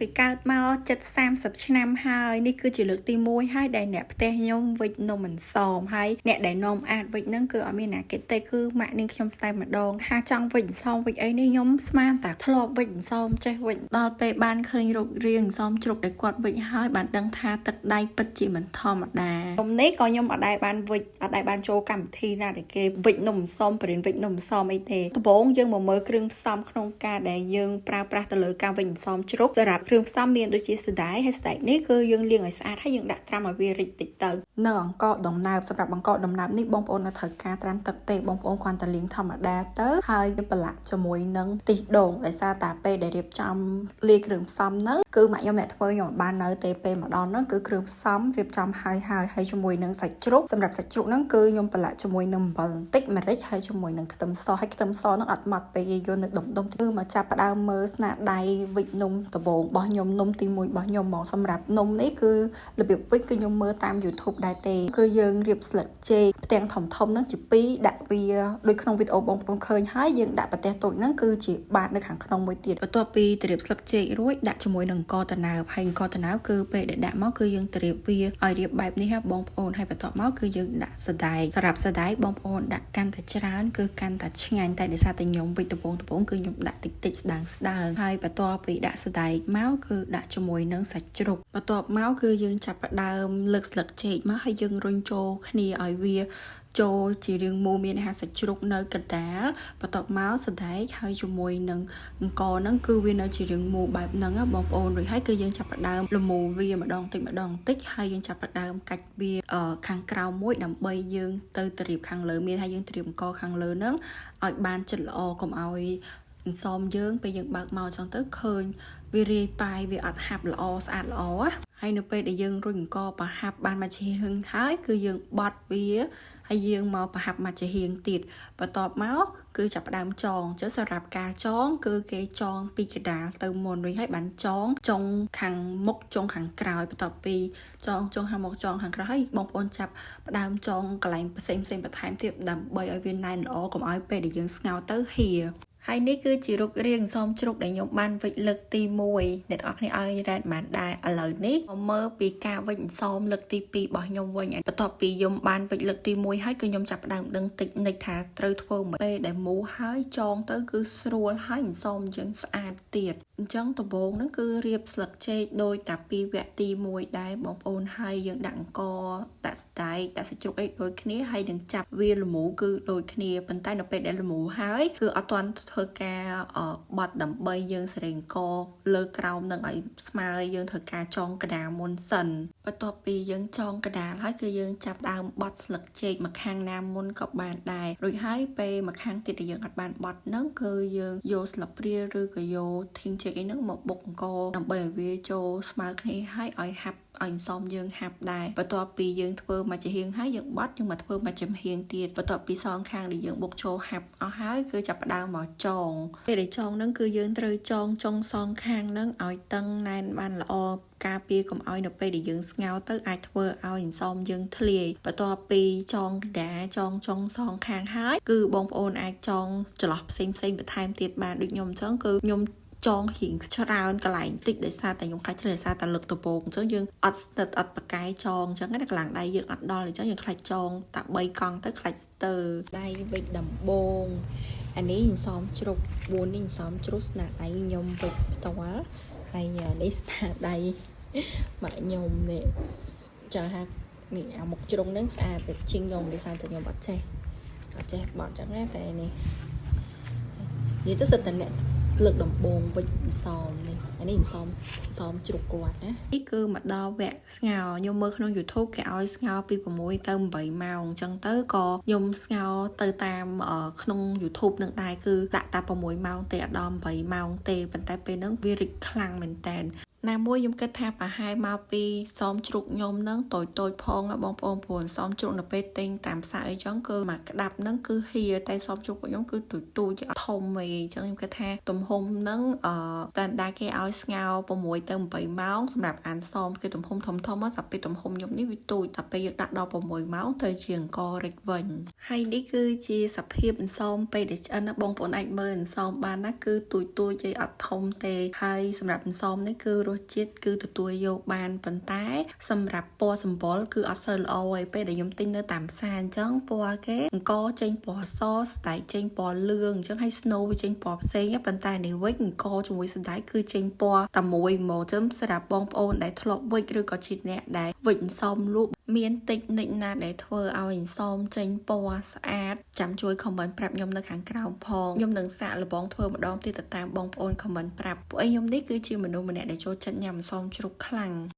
ពីកើតមកចិត្ត30ឆ្នាំហើយនេះគឺជាលើកទី1ហើយដែលអ្នកផ្ទះខ្ញុំវិចនំអន្សមហើយអ្នកដែលនាំអាចវិចហ្នឹងគឺអត់មានណាគេទេគឺម៉ាក់នាងខ្ញុំតែម្ដងថាចង់វិចអន្សមវិចអីនេះខ្ញុំស្មានតែធ្លាប់វិចអន្សមចេះវិចដល់ពេលបានឃើញរូបរាងអន្សមជ្រូកដែលគាត់វិចហើយបានដឹងថាទឹកដៃពិតជាមិនធម្មតាខ្ញុំនេះក៏ខ្ញុំអត់ដែលបានវិចអត់ដែលបានចូលកម្មវិធីណាដែលគេវិចនំអន្សមបរិញ្ញាវិចនំអន្សមអីទេដំបូងយើងមកមើលគ្រឿងផ្សំក្នុងការដែលយើងប្រើប្រាស់ទៅលើការវិចអន្សមជ្រូកសម្រាប់គ្រឿងផ្សំមានដូចជាសណ្តែកហើយសណ្តែកនេះគឺយើងលាងឲ្យស្អាតហើយយើងដាក់ត្រាំឲ្យវារិចតិចទៅនៅអង្ករដំណើបសម្រាប់អង្ករដំណើបនេះបងប្អូនអត់ត្រូវការត្រាំទឹកទេបងប្អូនគ្រាន់តែលាងធម្មតាទៅហើយប្រឡាក់ជាមួយនឹងខ្ទិះដូងដោយសារតែពេលដែលរៀបចំលាយគ្រឿងផ្សំហ្នឹងគឺម៉ាក់ខ្ញុំអ្នកធ្វើខ្ញុំមិនបាននៅទេពេលមកដល់ហ្នឹងគឺគ្រឿងផ្សំរៀបចំហើយហើយហើយជាមួយនឹងសាច់ជ្រូកសម្រាប់សាច់ជ្រូកហ្នឹងគឺខ្ញុំប្រឡាក់ជាមួយនឹងអំបិលបន្តិចម្រេចហើយជាមួយនឹងខ្ទឹមសហើយខ្ទឹមសហ្នឹងអត់ម៉ត់ពេកទេយកនៅដុំដុំគឺមកចាប់ផ្ដើមមើលស្នាដៃវិចនំដំបងរបស់ខ្ញុំនំទី1របស់ខ្ញុំហ្មងសម្រាប់នំនេះគឺរបៀបវិចគឺខ្ញុំមើលតាម YouTube ដែរទេគឺយើងរៀបស្លឹកចេកផ្ទាំងធំធំហ្នឹងជា2ដាក់វាដូចក្នុងវីដេអូបងប្អូនឃើញហើយយើងដាក់ប្រទេសតូចហ្នឹងគឺជាបាតនៅខាងក្នុងមួយទៀតបន្ទាប់ពីត្រៀបស្លឹកចេករួចដាក់ជាមួយនឹងអង្ករដំណើបហើយអង្ករដំណើបគឺពេលដែលដាក់មកគឺយើងត្រៀបវាឲ្យរៀបបែបនេះហ่ะបងប្អូនហើយបន្ទាប់មកគឺយើងដាក់សណ្តែកសម្រាប់សណ្តែកបងប្អូនដាក់កាន់តែច្រើនគឺកាន់តែឆ្ងាញ់តែដោយសារតែខ្ញុំវិចដំបងដំបងគឺខ្ញុំដាក់តិចតិចស្ដើងស្ដើងហើយបន្ទាប់ពីដាក់សណ្តែកមកគឺដាក់ជាមួយនឹងសាច់ជ្រូកបន្ទាប់មកគឺយើងចាប់ផ្ដើមលើកស្លឹកចេកមកហើយយើងរុញចូលគ្នាឲ្យវាចូលជារឿងមូលមានអាហារសាច់ជ្រូកនៅកណ្ដាលបន្ទាប់មកសណ្តែកហើយជាមួយនឹងអង្ករហ្នឹងគឺវានៅជារឿងមូលបែបហ្នឹងបងប្អូនរួចហើយគឺយើងចាប់ផ្ដើមលមូលវាម្ដងតិចម្ដងតិចហើយយើងចាប់ផ្ដើមកាច់វាខាងក្រៅមួយដើម្បីយើងទៅត្រៀបខាងលើមានហើយយើងត្រៀបអង្ករខាងលើហ្នឹងឲ្យបានចិត្តល្អកុំឲ្យអន្សមយើងពេលយើងបើកមកចឹងទៅឃើញវារាយប៉ាយវាអត់ហាប់ល្អស្អាតល្អណាហើយនៅពេលដែលយើងរុញអង្ករប្រហាប់បានមួយជាហឹងហើយគឺយើងបត់វាហើយយើងមកប្រហាប់មួយជាហៀងទៀតបន្ទាប់មកគឺចាប់ផ្ដើមចងចុះសម្រាប់ការចងគឺគេចងពីកដាលទៅមុនរួចហើយបានចងចុងខាងមុខចុងខាងក្រោយបន្ទាប់ពីចងចុងខាងមុខចងខាងក្រោយហើយបងប្អូនចាប់ផ្ដើមចងកន្លែងផ្សេងផ្សេងបន្ថែមទៀតដើម្បីឲ្យវាណែនល្អកុំឲ្យពេលដែលយើងស្ងោរទៅហៀហើយនេះគឺជារូបរាងសមជ្រូកដែលខ្ញុំបានវិចលើកទី1អ្នកទាំងអស់គ្នាឲ្យរ៉េតបានដែរឥឡូវនេះមកមើលពីការវិចសមលើកទី2របស់ខ្ញុំវិញបន្ទាប់ពីខ្ញុំបានវិចលើកទី1ហើយគឺខ្ញុំចាប់ផ្ដើមដឹងតិចនិចថាត្រូវធ្វើមិនពេលដែលមូហើយចងទៅគឺស្រួលហើយសមយើងស្អាតទៀតអញ្ចឹងដំបូងហ្នឹងគឺរៀបស្លឹកចេកដោយតាពីវគ្គទី1ដែរបងប្អូនហើយយើងដាក់អង្ករដាក់ស្តែកដាក់សាច់ជ្រូកអីដូចគ្នាហើយនឹងចាប់វាល្មូគឺដូចគ្នាប៉ុន្តែនៅពេលដែលល្មូហើយគឺអត់ទាន់ធ្វើការបត់ដើម្បីយើងសេរីអង្គលើក្រោមនឹងឲ្យស្មើយើងធ្វើការចងកដាលមុនសិនបន្ទាប់ពីយើងចងកដាលហើយគឺយើងចាប់ដើមបត់ស្លឹកចេកមកខាងណាមុនក៏បានដែររួចហើយពេលមកខាងទៀតដែលយើងអត់បានបត់ហ្នឹងគឺយើងយកស្លឹកព្រាឬក៏យកធីងចេកអីហ្នឹងមកបុកអង្គដើម្បីឲ្យវាចូលស្មើគ្នាហើយឲ្យហាប់ឲ្យសមយើងហាប់ដែរបន្ទាប់ពីយើងធ្វើមកចំហៀងហើយយើងបត់យើងមកធ្វើមកចំហៀងទៀតបន្ទាប់ពីសងខាងដែលយើងបុកចូលហាប់អស់ហើយគឺចាប់ផ្ដើមមកចងពេលដែលចងហ្នឹងគឺយើងត្រូវចងចុងសងខាងហ្នឹងឲ្យតឹងណែនបានល្អការពារកុំឲ្យនៅពេលដែលយើងស្ងោរទៅអាចធ្វើឲ្យអន្សមយើងធ្លាយបន្ទាប់ពីចងកដាចងចុងសងខាងហើយគឺបងប្អូនអាចចងចន្លោះផ្សេងផ្សេងបន្ថែមទៀតបានដូចខ្ញុំអញ្ចឹងគឺខ្ញុំចងរៀងច្រើនកន្លែងតិចដោយសារតែខ្ញុំខ្លាចធ្លាយដោយសារតែលើកដំបូងអញ្ចឹងយើងអត់ស្និទ្ធអត់ប្រកែចងអញ្ចឹងណាកន្លងដៃយើងអត់ដល់អញ្ចឹងយើងខ្លាចចងតែ3កង់ទៅខ្លាចស្ទើដៃវិចដំបងអានេះសំជ្រុក4នេះសំជ្រុកស្នាដៃខ្ញុំវិចផ្ទាល់ហើយនេះស្នាដៃម៉ាក់ខ្ញុំនេះចង់ថានេះអាមុខជ្រុងហ្នឹងស្អាតតែជាងខ្ញុំដោយសារតែខ្ញុំអត់ចេះអត់ចេះបត់ចឹងណាតែនេះនិយាយទៅសិតតែអ្នកលើកដំបងវិចសមនេះអានេះសមសមជ្រុកគាត់ណានេះគឺមកដល់វគ្គស្ងោរខ្ញុំមើលក្នុង YouTube គេឲ្យស្ងោរពី6ទៅ8ម៉ោងអញ្ចឹងទៅក៏ខ្ញុំស្ងោរទៅតាមក្នុង YouTube នឹងដែរគឺដាក់តែ6ម៉ោងទេអត់ដល់8ម៉ោងទេប៉ុន្តែពេលហ្នឹងវារិចខ្លាំងមែនតើណាមួយខ្ញុំគិតថាប្រហែលមកពីសមជ្រូកខ្ញុំនឹងតូចតូចផងបងប្អូនព្រោះសមជ្រូកនៅពេលទិញតាមផ្សារអីចឹងគឺមកក្តាប់ហ្នឹងគឺហៀតែសមជ្រូករបស់ខ្ញុំគឺទូចទូចអត់ធំទេអញ្ចឹងខ្ញុំគិតថាទំហំហ្នឹងអឺតាន់ដែរគេឲ្យស្ងោរ6ទៅ8ម៉ោងសម្រាប់អានសមគឺទំហំធំធំមកសាពីទំហំខ្ញុំនេះវាទូចតែពេលយើងដាក់ដល់6ម៉ោងទៅជាអង្គរិចវិញហើយនេះគឺជាសភាពអន្សមពេលដែលឆ្អិនណាបងប្អូនអាចមើលអន្សមបានណាគឺទូចទូចឯអត់ធំទេហើយសម្រាប់អន្សមនេះគឺរ រសជាតិគឺទទួលយកបានប៉ុន្តែសម្រាប់ពណ៌សម្បុរគឺអត់សូវល្អឯពេលដែលខ្ញុំទិញនៅតាមផ្សារអញ្ចឹងពណ៌គេអង្គចេញពណ៌សស្ដែកចេញពណ៌លឿងអញ្ចឹងហើយ snow វាចេញពណ៌ផ្សេងប៉ុន្តែនេះវិញអង្គជាមួយសណ្ដែកគឺចេញពណ៌តែមួយហ្មងចឹងសម្រាប់បងប្អូនដែលធ្លាប់វេចឬក៏ជាអ្នកដែលវេចសមលក់មានតិចនិចណាដែលធ្វើឲ្យសមចេញពណ៌ស្អាតចាំជួយ comment ប្រាប់ខ្ញុំនៅខាងក្រោមផងខ្ញុំនឹងសាកល្បងធ្វើម្ដងទៀតទៅតាមបងប្អូន comment ប្រាប់ពួកឯងខ្ញុំនេះគឺជាមនុស្សម្នាក់ដែលចូលចិត្តញ៉ាំសមជ្រូកខ្លាំង។